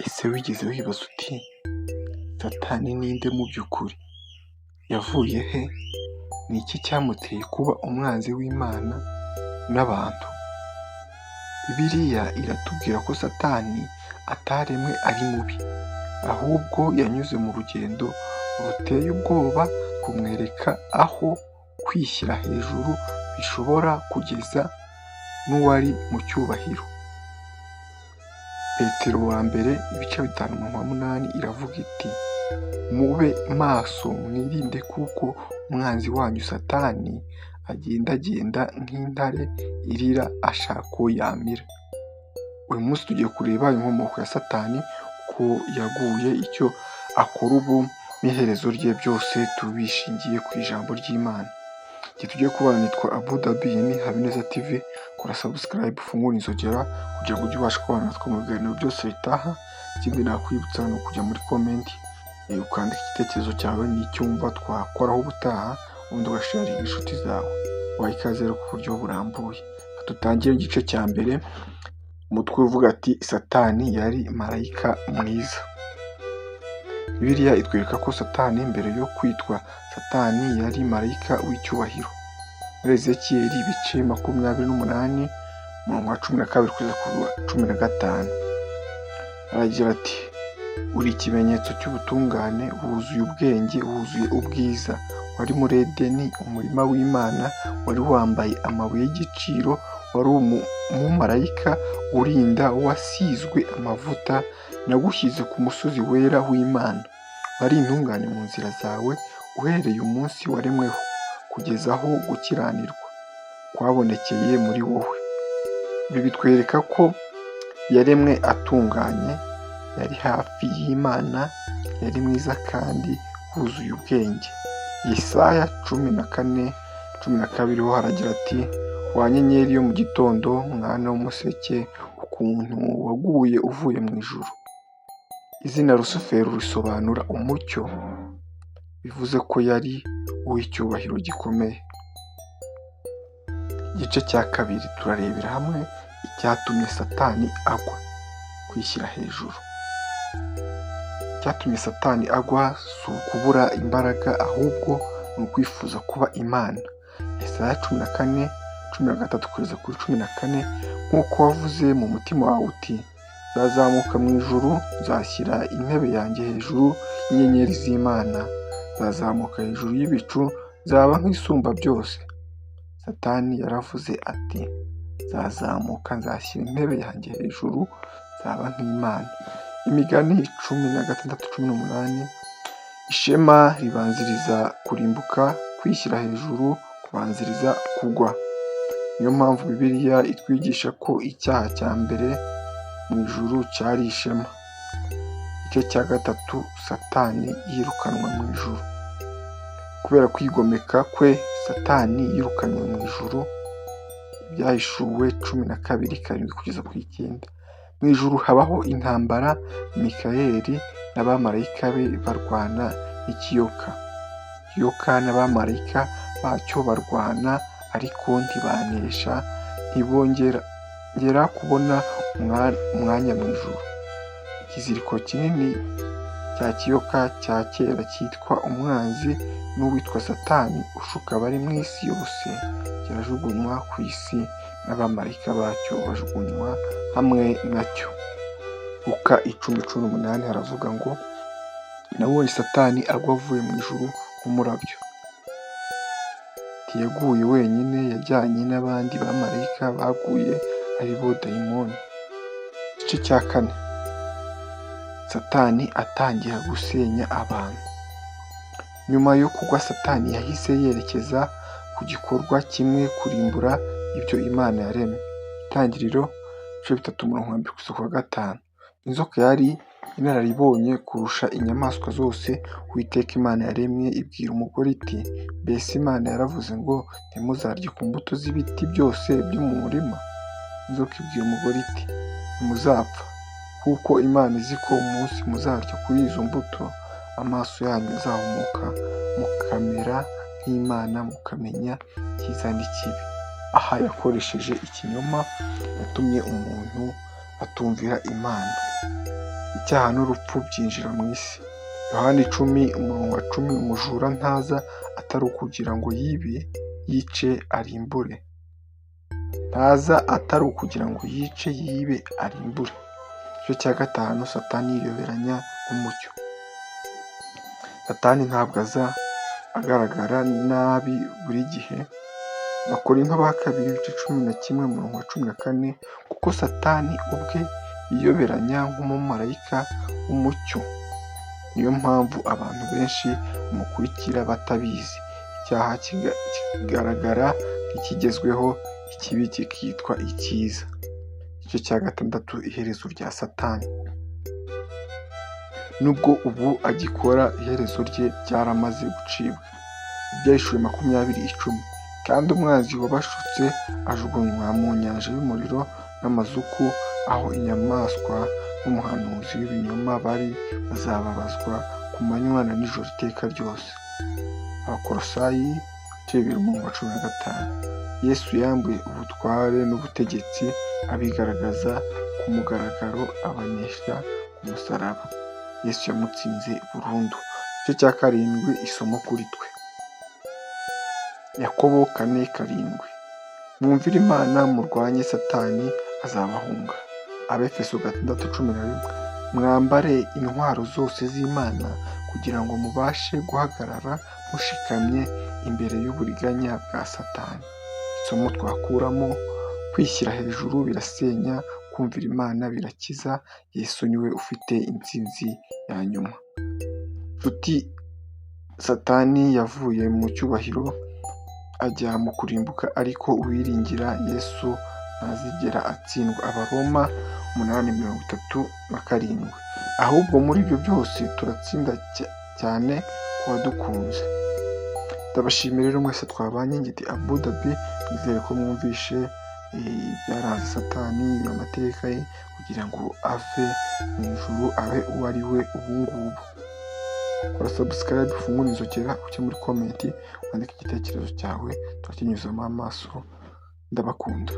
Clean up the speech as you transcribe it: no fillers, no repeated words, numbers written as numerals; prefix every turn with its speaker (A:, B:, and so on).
A: Ese wigeze wibaza uti Satani ninde mu by'ukuri? Yavuye he? Ni iki cyamuteye kuba umwanzi w'Imana n'abantu? Bibiliya iratubwira ko Satani ataremwe ari mubi, ahubwo yanyuze mu rugendo ruteye ubwoba rumwereka aho kwishyira hejuru bishobora kugeza n'uwari mu cyubahiro. Petero wa mbere ibice 5 umurongo wa 8 iravuga iti mube maso mwirinde kuko umwanzi wanyu Satani agendagenda nk'intare irira ashaka uwo yamira. Uyu munsi tugiye kureba inkomoko ya Satani, uko yaguye, icyo akora ubu n'iherezo rye, byose tubishingiye ku ijambo ry'Imana. Igihe tugiye kubana nitwa Abu Dhabi, iyi ni Habineza TV, kora subscribe ufungure inzogera kugira ngo ujye ubasha kubana natwe mu biganiro byose bitaha. Ikindi nakwibutsa ni ukujya muri comment ukandika igitekerezo cyawe n'icyo wumva twakoraho ubutaha, ubundi ugasharinga inshuti zawe. Waha ikaze rero ku buryo burambuye. Dutangire igice cya mbere, umutwe uvuga ati Satani yari marayika mwiza. Bibiliya itwereka ko Satani mbere yo kwitwa Satani yari marayika w'icyubahiro. Muri Ezekiyeli ibice 28 umurongo wa 12 kugeza ku wa 15 aragira ati uri ikimenyetso cy'ubutungane, wuzuye ubwenge, wuzuye ubwiza, wari muri Edeni umurima w'Imana, wari wambaye amabuye y'igiciro, wari umumarayika urinda wasizwe amavuta, nagushyize ku musozi wera w'Imana, wari intungane mu nzira zawe uhereye umunsi waremweho kugeza aho gukiranirwa kwabonekeye muri wowe. Ibi bitwereka ko yaremwe atunganye, yari hafi y'Imana, yari mwiza kandi wuzuye ubwenge. Yesaya 14:12 ho haragira ati wa nyenyeri yo mu gitondo, mwana w'umuseke, ukuntu waguye uvuye mu ijuru. Izina Rusufero risobanura umucyo, bivuze ko yari uw'icyubahiro gikomeye. Igice cya kabiri turarebera hamwe icyatumye Satani agwa, kwishyira hejuru. Icyatumye Satani agwa si ukubura imbaraga, ahubwo ni ukwifuza kuba Imana. Yesaya 14:13 kugeza kuri 14, nk'uko wavuze mu mutima wawe uti nzazamuka mu ijuru, nzashyira intebe yanjye hejuru y'inyenyeri z'Imana, nzazamuka hejuru y'ibicu, nzaba nk'isumba byose. Satani yaravuze ati nzazamuka, nzashyira intebe yanjye hejuru, nzaba nk'Imana. Imigani 16:18, ishema ribanziriza kurimbuka, kwishyira hejuru kubanziriza kugwa. Niyo mpamvu Bibiliya itwigisha ko icyaha cya mbere mu ijuru cyari ishema. Igice cya gatatu, Satani yirukanwa mu ijuru. Kubera kwigomeka kwe, Satani yirukanwe mu ijuru, Ibyahishuwe 12:7 kugeza ku 9. Mu ijuru habaho intambara, Mikayeli n'abamarayika be barwana n'ikiyoka. Ikiyoka n'abamarayika bacyo barwana ariko ntibanesha, ntibongera kubona umwanya mu ijuru. Ikiziriko kinini cya kiyoka cya kera cyitwa umwanzi n'uwitwa Satani ushuka abari mu isi yose, kirajugunywa ku isi n'abamarayika bacyo bajugunywa hamwe nacyo. Luka 10:18 haravuga ngo nabonye Satani agwa avuye mu ijuru nk'umurabyo. Ntiyaguye wenyine, yajyanye n'abandi bamarayika baguye ari bo dayimoni. Igice cya kane, Satani atangira gusenya abantu. Nyuma yo kugwa Satani yahise yerekeza ku gikorwa kimwe, kurimbura ibyo Imana yaremye. Itangiriro ibice 3 umurongo wa 1 kugeza ku wa 5. Inzoka yari inararibonye kurusha inyamaswa zose Uwiteka Imana yaremye, ibwira umugore iti mbese Imana yaravuze ngo ntimuzarye ku mbuto z'ibiti byose byo mu murima? Inzoka ibwira umugore iti ntimuzapfa, kuko Imana izi ko umunsi muzarya kuri izo mbuto amaso yanyu azahumuka, mukamera nk'Imana, mukamenya icyiza n'ikibi. Aha yakoresheje ikinyoma yatumye umuntu atumvira Imana. Icyaha n'urupfu byinjira mu isi. Yohani 10:10, umujura ntaza atari ukugira ngo yibe, yice, arimbure. Ntaza atari ukugira ngo yice, yibe, arimbure. Igice cya 5, Satani yiyoberanya nk'umucyo. Satani ntabwo aza agaragara nabi buri gihe. Abakorinto ba kabiri ibice 11:14, kuko Satani ubwe yiyoberanya nk'umumarayika w'umucyo. Niyo mpamvu abantu benshi bamukurikira batabizi. Icyaha kigaragara nk'ikigezweho, ikibi kikitwa icyiza. Igice cya 6, iherezo rya Satani. Nubwo ubu agikora, iherezo rye ryaramaze gucibwa. Ibyahishuwe 20:10, kandi umwanzi wabashutse ajugunywa mu nyanja y'umuriro n'amazuku, aho inyamaswa n'umuhanuzi w'ibinyoma bari, bazababazwa ku manywa na nijoro iteka ryose. Abakolosayi 2:15. Yesu yambuye ubutware n'ubutegetsi, abigaragaza ku mugaragaro, abanesha ku musaraba. Yesu yamutsinze burundu. Igice cya 7, isomo kuri twe. Yakobo 4:7, mwumvire Imana, murwanye Satani azabahunga. Abefeso 6:11, mwambare intwaro zose z'Imana kugira ngo mubashe guhagarara mushikamye imbere y'uburiganya bwa Satani. Isomo twakuramo: kwishyira hejuru birasenya, kumvira Imana birakiza. Yesu niwe ufite intsinzi ya nyuma. Nshuti, Satani yavuye mu cyubahiro ajya mu kurimbuka, ariko uwiringira Yesu ntazigera atsindwa. Abaroma 8:37. Ahubwo muri ibyo byose turatsinda cyane ku wadukunze. Ndabashimira rero mwese twabanye. Ngiti Abu Dhabi, nizere ko mwumvishe ibyaranze Satani, amateka ye kugira ngo ave mu ijuru abe uwo ari we ubu ngubu. Kora subscribe, ufungure inzogera, ujye muri comment wandike igitekerezo cyawe, turakinyuzamo amaso. Ndabakunda.